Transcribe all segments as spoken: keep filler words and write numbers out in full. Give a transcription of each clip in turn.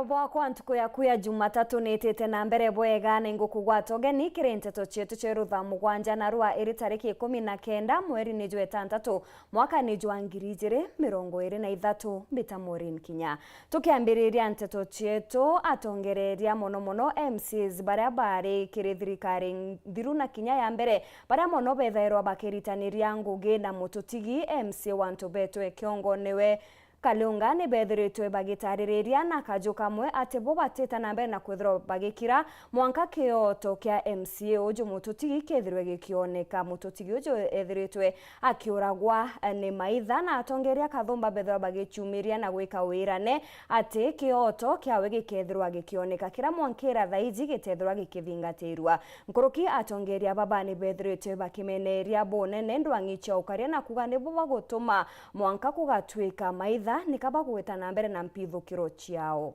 Bwakwa, ntuku yaku ya Jumatatu niitite na mbere bwega, na ingukugwata ugeni kiri nteto cietu cia rutha mugwanja na rwa iri tariki ikumi na kenda mweri ni jwa itantatu mwaka ni jwa ngiri ijiri mirongo iri na ithatu. Mbita Maureen Kinya. Tukiambiriria nteto cietu, atongereria mono mono M C As baria bari kiri thirikari nthiru na kinya ya mbere, baria mono bethairwa bakiritaniria ngugi na mututigi M C A wa Ntubetwe Kiongo niwe Kalunga ni bethiritwe bagitaririria na kaju kamwe ati bo batita na mbere na kwithirwa bagikira mwanka kioto kia M C A uju mututigi kethirwe gikioneka. Mututigi uju ethiritwe akiuragwa ni maitha, na atongeria kathumba bethirwa bagichumiria na gwika wirane ati kioto kiawe gikethirwa gikioneka, kiria mwankira thaiji gitethirwa gikithingatirwa. Nkuruki atongeria baba ni bethiritwe bakimeneria bunene ndwang'i cia ukaria na kuga nibo bagutuma mwanka kugatwika maitha nika bagwita na mbere na mpithukiro ciao.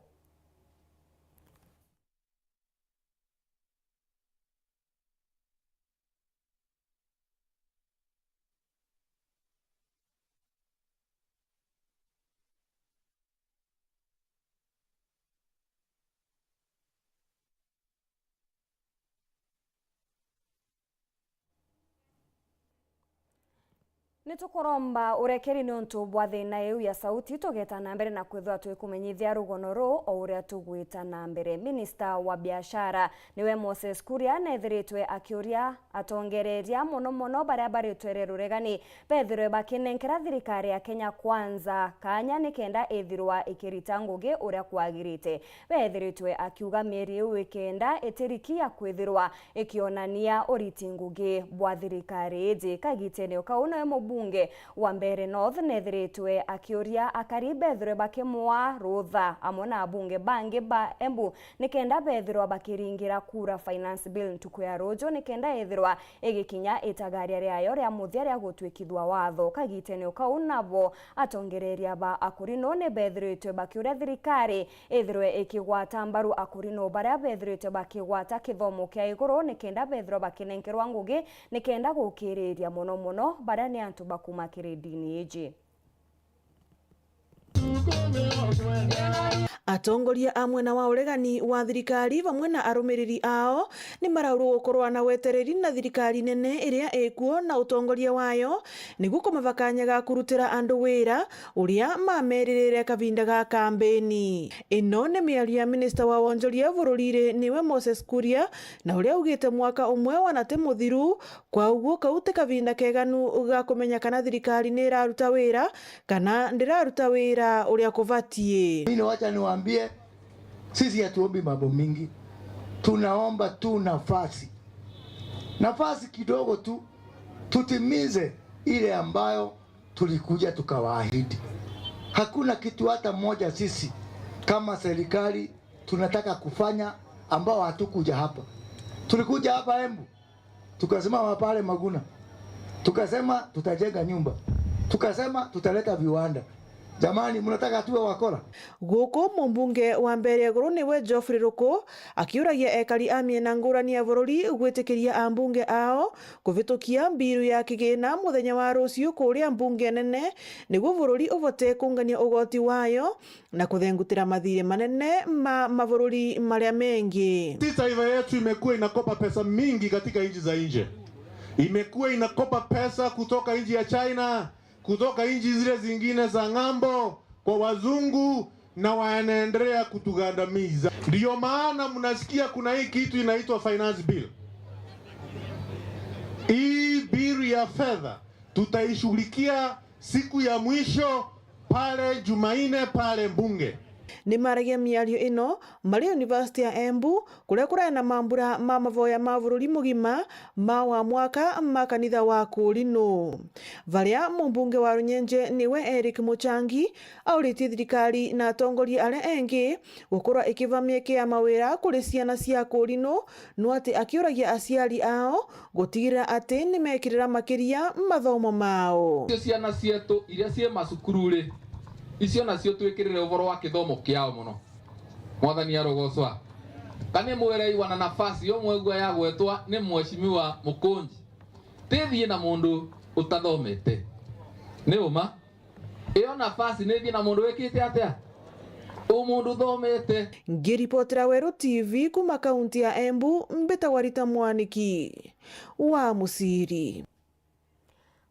Ni tukuromba urekeri niuntu bwa thina iu ya sauti, tugeta na mbere na kwithirwa twikumenyithia rugono ruu o uria tugwita na mbere. Minista wa biashara niwe Moses Kuria nethiritwe akiuria atongereria mono mono baria bari utwere ruregani bethirwe bakinenkera thirikari ya Kenya Kwanza kanya nikenda ithirwa ikirita ngugi uria kwagirite. Bethiritwe akiuga mieri iu ikenda itiriki ya kwithirwa ikionania uriti ngugi bwa thirikari iji. Kagitene o kau, nawe mubunge wa Mbeere North nethiritwe akiuria akari bethirwe bakimwaa rutha amwe na abunge bangi ba Embu nikenda bethirwa bakiringira kura finance bill ntuku ya ruju nikenda ithirwa igikinya itagaria riayo ria muthia ria gutwikithua watho. Kagitene o kau, nabo atongereria ba akuri no ni bethiritwe bakiuria thirikari ithirwe ikigwata mbaru akuri no baria bethiritwe bakigwata kithomo kia iguru nikenda bethirwa bakinenkerwa ngugi nikenda gukiriria mono mono baria ni antu bakuma kiri ndini iji. Atongoria a mwena wa uregani wa thirikari bamwe na arumiriri ao ni maraurwo gukorwa na wetereri na thirikari nene iria ikuo na utongoria wayo niguo kumava kanya ga kurutira andu wira uria mameririre kavinda ga kambeni. Ino ni miario ya minista wa wonjoria bururiri niwe Moses Kuria, na uria augite mwaka umwe wana ti muthiru, kwa uguo kau ti kavinda keganu ga kumenya kana thirikari ni iraruta wira kana ndiraruta wira uria kubatie. Mimi wacha niwaambie, sisi hatuombi mambo mingi, tunaomba tu nafasi, nafasi kidogo tu, tutimize ile ambayo tulikuja tukawaahidi. Hakuna kitu hata moja sisi kama serikali tunataka kufanya ambao hatukuja hapa. Tulikuja hapa Embu, tukasimama pale Maguna, tukasema tutajenga nyumba, tukasema tutaleta viwanda. Jamani, mnataka tuwe wakora? Guku mumbunge wa Mbeere Iguru niwe Geoffrey Ruku akiuragia ekari a miena ngurani ya bururi gwitikiria ambunge ao kuvitukia mbiru ya kigina muthenya wa ruciu kuria mbunge nene, niguo bururi uvote kungania ugoti wayo na kuthengutira mathiri manene ma mabururi maria mengi. Sisi taifa yetu imekuwa inakopa pesa mingi katika nchi za nje. Imekuwa inakopa pesa kutoka nchi ya China, kutoka nchi zile zingine za ng'ambo kwa wazungu, na wanaendelea kutugandamiza. Ndiyo maana mnasikia kuna hii kitu inaitwa finance bill. Hii bill ya fedha tutaishughulikia siku ya mwisho pale Jumanne pale Bunge. Ni maragia miario ino mari University ya Embu, kuria kurari na mambura ma mavoya ma bururi mugima ma wa mwaka ma kanitha wa Kurino. Varia mumbunge wa Runyenje niwe Eric Muchangi auritie thirikari na atongoria aria engi gukorwa ikiva mieke ya mawira kuri ciana cia Kurino, no ati akiuragia aciari ao gutigirira ati nimekirira makiria mathomo mao. Icio ciana cietu iria cii macukuru-ri, icio nacio twikirire uvoro wa kithomo kiao mono. Mwathani arogocwa. Kani mwirei wana nafasi yo mwegua yagwetwa ni Mheshimiwa Mukunji. Tithii na mundu utathomete. Ni uma? Iyo nafasi nithii na mundu wikite atia? U mundu uthomete. Ngiripotera Weru T V kuma kaunti ya Embu, mbitagwa Rita Mwaniki wa Musiri.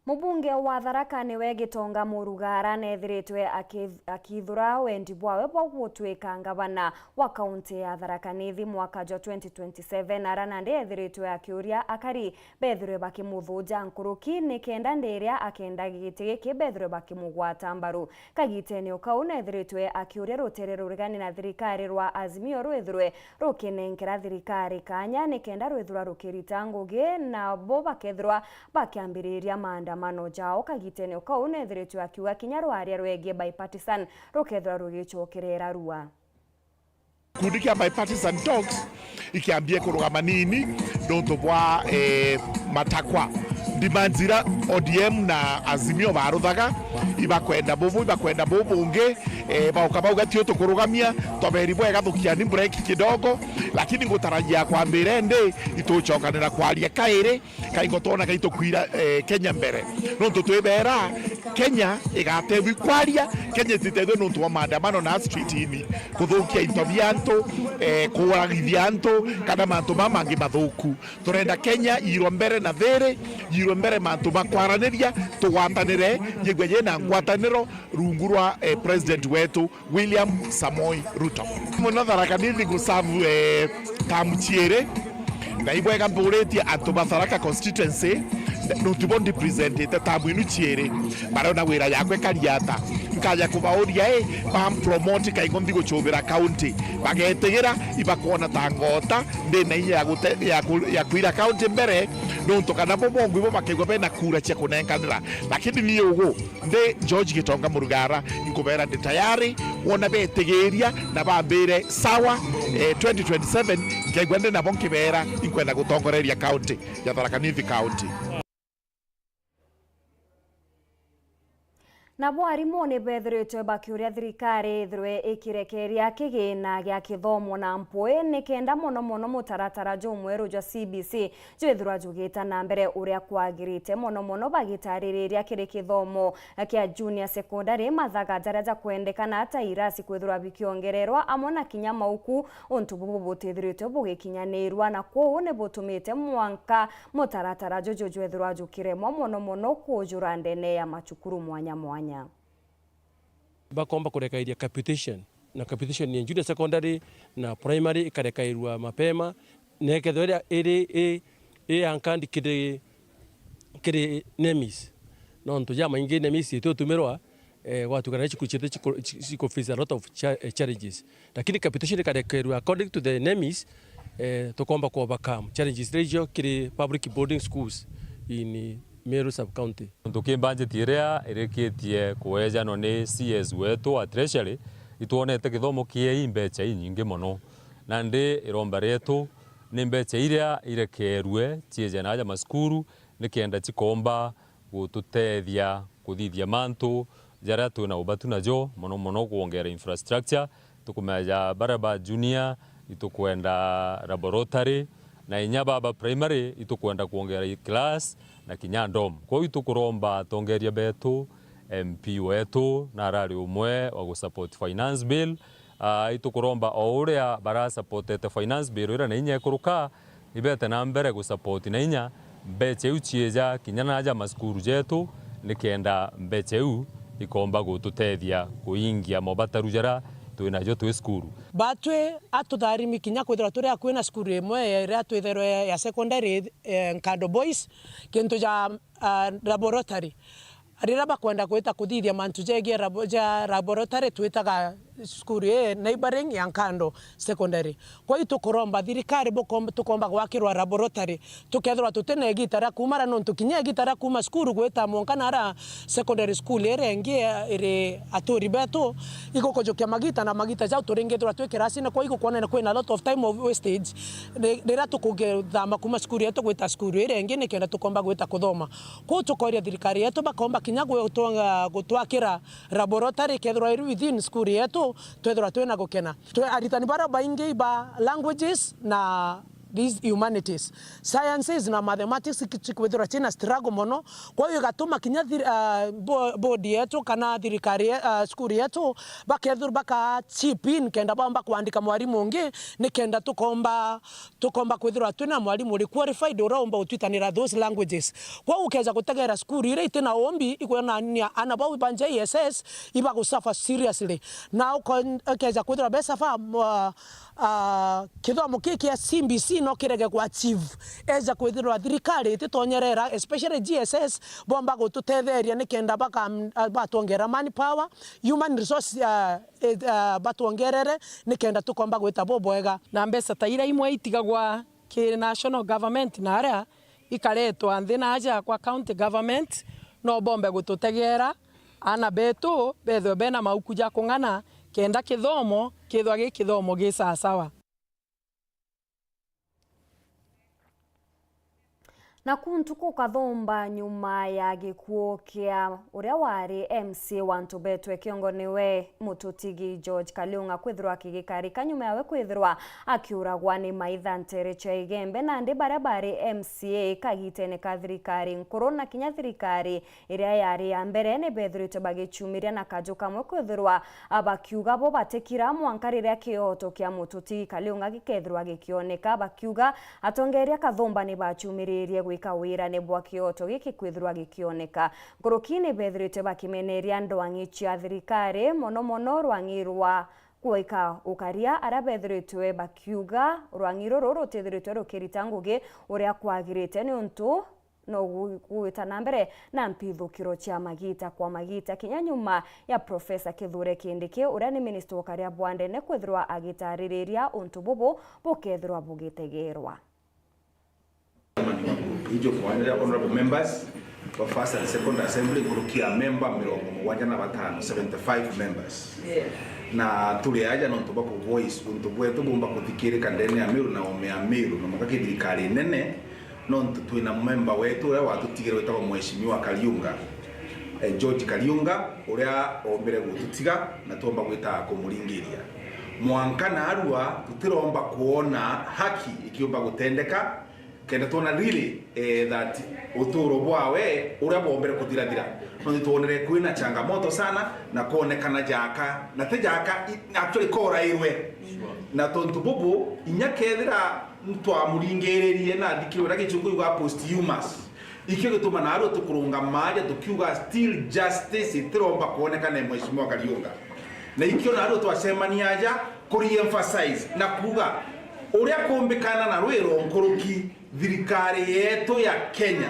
Mubunge wa Tharaka niwe Gitonga Murugara neethiritwe aki-, akithura wendi bwawe bwa gutwika ngavana wa kaunti ya Tharaka Nithi mwaka jwa twenty twenty-seven, ara nandi eethiritwe akiuria akari beethirwe bakimuthuja nkuruki, nikenda ndiria akenda giti giki beethirwe bakimugwata mbaru. Kagitene o kau, neethiritwe akiuria rutere ruregani na thirikari rwa Azimio rwithirwe rukinenkera thirikari kanya nikenda rwithirwa rukirita ngugi, nabo bakethirwa bakiambiriria maandamano jao. Kagitene o kau, neethiritwe akiuga kinya rwaria rwegie bipartisan rukethirwa rugicokerera rua. Gikundi kia bipartisan talks ikiambie kurugama nini nontu bwa, eh, matakwa, demands ira O D M na Azimio baruthaga, ibakwenda bubu, ibakwenda bubu bungi, eh, bauka bauga tio tukurugamia, twaberi bwega thukiani break kidogo, lakini ngutarajia kwambira indi itucokanira kwaria kairi. Kaingo twona kaitukwira, eh, Kenya mbere. Nontu twibera, Kenya igatethua ikwaria, Kenya ititethue nontu bwa maandamano na street-ini, kuthukia into bia antu, eh, kuuragithia antu, kana mantu mama mangi mathuku. Turenda Kenya iirwe mbere na thiri, iirwe mbere mantu ma kwaraniria, tugwatanire, yigwe yina ngwataniro rungu rwa, eh, president wetu. William Samoei Ruto. Muno Tharaka Nithi ngusavu, eh, tamu ciiri, na ibwega mburitie antu ba Tharaka constituency, nontu bo ndipresentite tamu inu ciiri, barona wira yakwa ikari ata. Nkaja kubauria, i, bampromote kaingo nthi gucubira county, bagetigira, ibakwona ta ngota, ndi na inya ya gute-, ya ku-, ya kwira county mbere, nontu kana bo bongwi bo bakegwa bena kura cia kunenkanira. Lakini ni ugu, Ndi George Gitonga Murugara, inkubera ndi tayari, wona betigiria na bambire sawa, eh, twenty twenty-seven, nkaigua ndi nabo nkibera, inkwenda gutongoreria county ya Tharaka Nithi County. Nabo arimu ni bethiritwe bakiuria thirikari ithirwe ikirekeria kigina gia kithomo na mpui, nikenda mono mono mutaratara jumweru jwa C B C jwithirwa jugita na mbere uria kwagirite, mono mono bagitaririria kiri kithomo kia junior secondary, mathaga jaria jakwendekana ta irasi kwithirwa bikiongererwa, amwe na kinya mauku, untu bubu butithiritwe bugikinyanirwa, na kwou ni butumite mwanka mutaratara juju jwithirwa jukiremwa, mono mono kujura ndene ya macukuru mwanya mwanya. Bakomba kurekairia capitation, na capitation ya junior secondary na primary ikarekairua mapema, na ikethirwa iria iri i, i ankandi kiri, kiri nemis. Nontu jamaingi nemis itutumirwa, eh, gwatukana na cukuru cietu ciku-, ci-, ciku face a lot of cha-, eh, challenges. Lakini capitation ikarekerua according to the nemis, eh, tukomba ku overcome challenges iria icio kiri public boarding schools in Meru sub county. Untu ki budget iria irikitie kuejanwa ni C S wetu wa Treasury, itwonete githomo kiei mbecha inyingi mono. Nandi iromba rietu ni mbecha iria irekerue cieje na aja macukuru, nikenda cikomba gututethia kuthithia mantu jaria twina ubatu najo, mono mono kwongera infrastructure, tukumeja baria ba junior, itukwenda laboratory, na inya baba primary, itukwenda kwongera i class na kinya dorm. Kwou itukuromba atongeria betu, M P wetu, na arari umwe wa gusupport finance bill. Ah, itukuromba o uria barasupportete finance bill iria na inya ikuruka, ibete na mbere gusupport na inya mbecha iu cieja kinya na aja macukuru jetu, nikenda mbecha iu ikomba gututethia kuingia mobataru jaria twinajo twi cukuru. Batwi atutharimi kinya kwithirwa turi akui na cukuru imwe iria twithairwe ya secondary, eh, Nkando Boys, kintu ja, ah, laboratory. Riria bakwenda gwita kuthithia mantu jegie labo-, ja laboratory, twitaga cukuru ii neighboring ya Nkando Secondary. Kwou tukuromba thirikari bukom-, tukomba gwakirwa laboratory, tukethirwa tutina igita ria kuuma ara, nontu kinya igita ria kuuma cukuru gwita mwanka na ara secondary school iria ingi iri aturi betu, igukujukia magita, na magita jau turingithirwa twi kirasine, kwou igukwonania kwina a lot of time of wastage ri-, riria tukugithama kuuma cukuru yetu gwita cukuru iria ingi, nikenda tukomba gwita kuthoma. Kwou tukoria thirikari yetu bakomba kinya gutwa-, gutwakira laboratory ikethirwa iri within school yetu, twethirwa twina gukena. Twi aritani baria baingi ba languages na These humanities, sciences na mathematics ki-, cikwithirwa cina struggle mono. Kwa hiyo igatuma kinya thir-, ah, bo-, board yetu kana thirikari ye-, ah, school yetu bakethirwa baka chip in kenda baomba kwandika mwarimu ungi, ni kenda tukomba, tukomba kwithirwa twina mwarimu uri qualified uria umba gutwitanira those languages. Kwa hiyo ukeja gutegera school iria itina umbi ikwonania ana bau ba J S S ibagu suffer seriously. Na uko-, ukeja kwithirwa be suffer, ah, Ah, kithomo kii kia C B C no kirege kwa chief. Eja kwithirwa thirikari ititonyerera, especially G S S, bomba gututetheria nikenda baka-, ah, batwongera manpower, human resource, ah, eh, ah, batwongerere nikenda tukomba gwita bubwega. Na mbeca ta iria imwe itigagwa ki national government na aria ikaretwa nthi na aja kwa county government, no bombe gututegeera, aana betu beethwe bena mauku ja kung'ana, kenda kithomo kithwa gi kithomo gi sawasawa. Naku ntuku kathumba nyuma ya gikuu kia uria wari M C A wa Ntubetwe Kiongo niwe Mututigi George Kaliung'a kwithirwa akigikarika nyuma yawe kwithirwa akiuragwa ni maitha ntere cia Igembe, nandi baria bari M C A kagitene ka thirikari nkuru na kinya thirikari iria yari ya mbere ni beethiritwe bagicumiria na kaju kamwe kwithirwa, a, bakiuga bo batikira mwanka riria kioto kia Mututigi Kaliung'a gikethirwa gikioneka, bakiuga atongeria kathumba ni bacumiririe gwika wirane bwa kioto giki kwithirwa gikioneka. Nkuruki ni beethiritwe bakimeneria ndwang'i cia thirikari, mono mono rwang'i rwa gwika ukaria, aria beethiritwe bakiuga rwang'i ruru rutithiritwe rukirita ngugi uria kwagirite niuntu no gu-, gugwita na mbere na mpithukiro cia magita kwa magita, kinya nyuma ya Profesa Kithure Kindiki, uria ni minista wa ukaria bwa ndene, kwithirwa agitaririria untu bubu bukethirwa bugitegerwa. Ijo kwa Honorable members wa first and second assembly, nkuruki ya memba mirongo mugwanja na batano, seventy-five members. Na turi aja nontu bwa ku voice untu bwetu bumba kuthikirika ndene ya Meru na ome ya Meru, na maka kithirikari nene, nontu twina memba wetu uria watutigire witagwa Mheshimiwa Kariunga, eh, George Kariunga, uria ombire gututiga na twomba gwita kumuringiria. Mwanka narua tutiromba kwona haki ikiumba gutendeka, kenda twona really, eh, that uturo bwawe uria bwombere kuthirathira. Nontu twonere kwina changamoto sana na kwonekana jaka, na ti jaka, i-, actually korairwe. Na tontu bubu, inya kethira twamuringiririe na athikirwe na gichungu yuga posthumous, ikio gituma narua tukurungama aja tukiuga still justice itiromba kwonekana e Mheshimiwa Kariunga. Na ikio narua twacemania aja kuri emphasize na kuuga uria kumbikana na rwiro nkuruki, thirikari yetu ya Kenya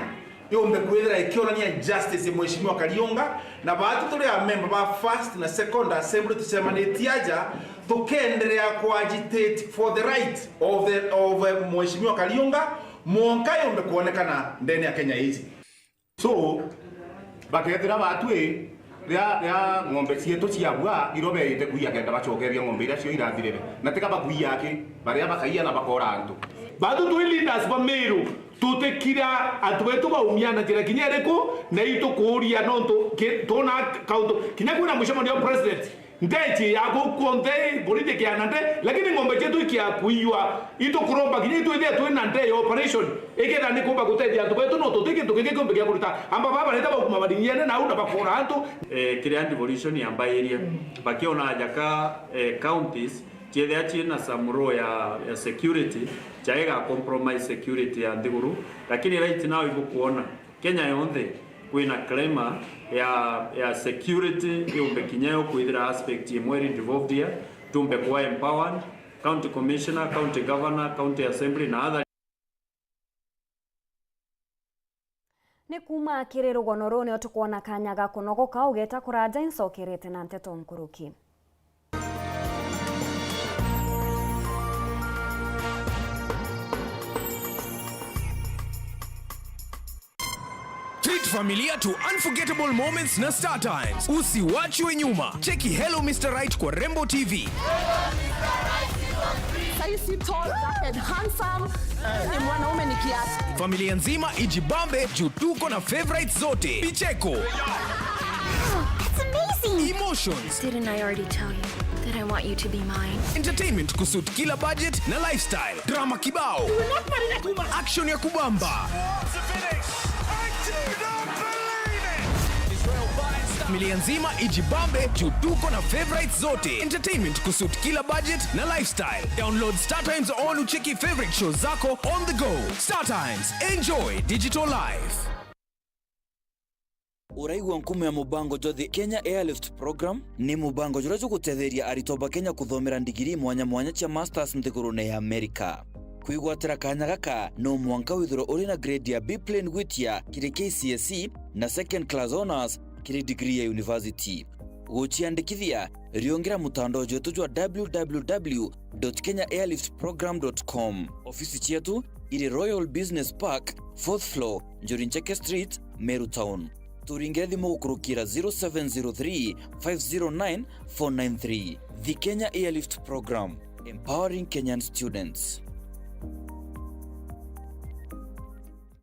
yumbe kwithira ikionania justice Mheshimiwa Kariunga, na baatu turi a member ba first na second assembly tucemanitie aja, tukenderea ku agitate for the right of the, of, eh, Mheshimiwa Kariunga, mwonka yumbe kwonekana ndene ya Kenya iiji. So, bakethira baatu ii, ria, ria ng'ombe cietu ciabua, iro beite kuia kenda bacokeria ng'ombe iria cio irathirire. Na tiga bakuia aki, baria bakaia na bakora antu. Baatu twi leaders ba Meru, tutikira antu betu baumia na njira kinya iriku, na itukuuria nontu ki-, twona kauntu. Kinya kwina mucemanio wa president, nteji ya kuu kwonthe, borithi ikiana nte, lakini ng'ombe cietu ikiakuiwa, itukuromba kinya itwithia twina nte ya operation, ikethira ni kumba gutethia antu betu, no tuti kintu kingi kiumbe gia kurita. Amba baba bareta bauma baringiene nau na bakora antu. Eh, kiria devolution yambairie, bakiona aja ka, eh, counties ciethia ciina some role ya, ya security, jaiga compromise security ya nthiguru, lakini right now ibukwona Kenya yonthe kwina climate ya, ya security yumbe kinya yo kwithira aspect imwe iri involved here, tumbe kuwa empowered, county commissioner, county governor, county assembly na other. Ni kuuma kiri rugono ruu nio tukwona kanya ga kunogoka, ugeta kuraja incokerete na nteto nkuruki. Treat familia to unforgettable moments na Star Times. Usiwachwe nyuma. Cheki Hello Mister Right kwa Rembo T V. Saisi tall, dark and handsome. Ni mwanaume ni kiasi. Familia nzima ijibambe juu tuko na favorites zote. Vicheko. That's amazing. Emotions. Didn't I already tell you? That I want you to be mine. Entertainment kusuit kila budget na lifestyle. Drama kibao. Action ya kubamba. Familia nzima ijibambe juu tuko na favorites zote. Entertainment kusuit kila budget na lifestyle. Download Star Times on ucheki favorite shows zako on the go. Star Times, enjoy digital life. Uraigua nkumo ya mubango jwa The Kenya Airlift Program? Ni mubango juria jugutetheria aritwa ba Kenya kuthomera ndigiri mwanya mwanya cia masters nthigurune ya Amerika. Kwigwatira kanya gaka, no mwanka withirwe uri na grade ya B plain gwitia kiri K C S E na second class honours kiri degree ya university. Guciandikithia, riungira mutandao jwetu jwa w w w dot kenya airlift program dot com. Ofisi cietu iri Royal Business Park, fourth floor, Njuri Ncheke Street, Meru Town. Turingire thimu gukurukira zero seven zero three, five zero nine, four nine three. The Kenya Airlift Program, empowering Kenyan students.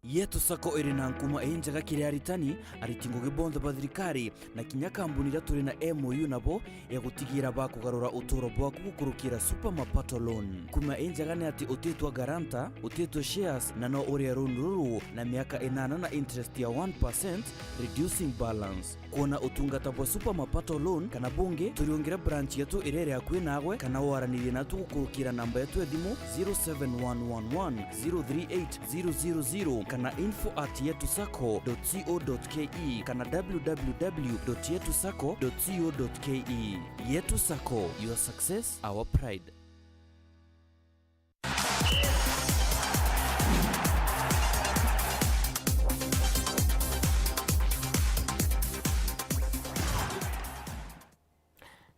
Yetu Sacco iri na nkuma injega kiri aritani, ariti ngugi bonthe ba thirikari, na kinya kambuni iria turi na M O U nabo, ya gutigira bakugarura uturo bwaku gukurukira Super Mapato Loan. Nkuma injega ni ati utitwa guarantor, utitwa shares, na no urie loan ruru na miaka inana na interest ya one percent, reducing balance. Kwona utungata bwa Super Mapato Loan kana bungi, turiungire branch yetu iria iri akui naagwe, kana waranirie natu gukurukira namba yetu ya thimu zero seven one one one zero three eight zero zero zero kana info at yetu sacco dot co dot K E kana w w w dot yetu sacco dot co dot K E. Yetu Sacco, your success, our pride.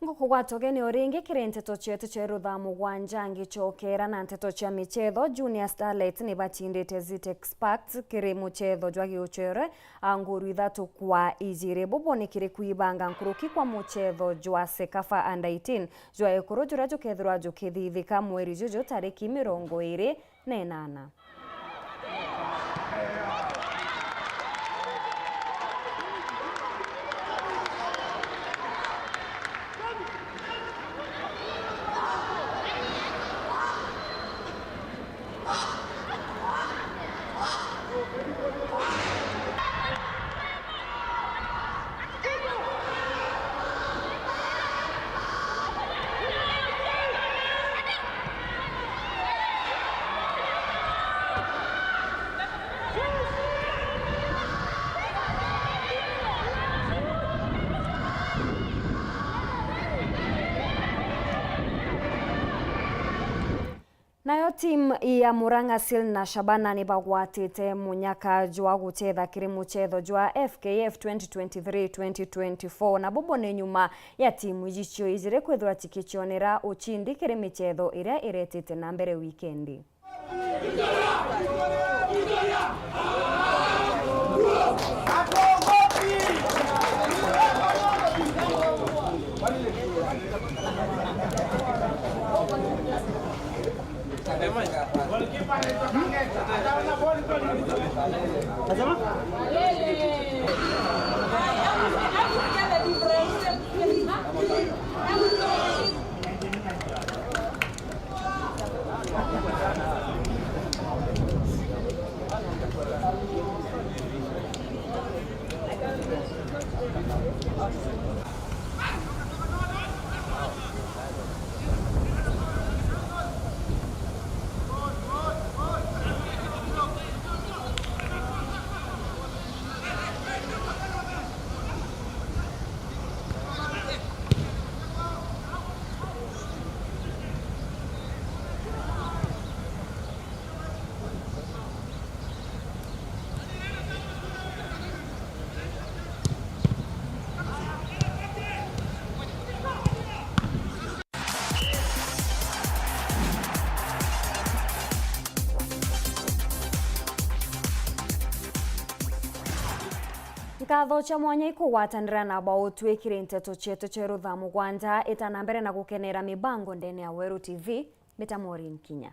Ngukugwata ugeni o ringi kiri nteto cietu cia ruthaa mugwanja ngicokera na nteto cia michetho. Junior Starlets ni bacindite Zitex Sparks kiri muchetho jwa giuchere a nguru ithatu kwa ijiri. Bubu ni kiri kwibanga nkuruki kwa muchetho jwa Sekafa Under eighteen jwa ekuru juria jukethirwa jukithithika mweri juju tariki mirongo iri na inana. Nayo timu ya Murang'a Seal na Shabana ni bagwatite munyaka jwa guchetha kiri muchetho jwa F K F twenty twenty-three twenty twenty-four, na bubu ni nyuma ya timu icio ijiri kwithirwa cikicionera ucindi kiri michetho iria iretite na mbere wikendi. Nkatho cia mwanya ikugwatanira na bautwikire nteto cietu cia ruthaa mugwanja. Itana mbere na gukenera mibango ndene ya Weru T V, mbita Maureen Kinya.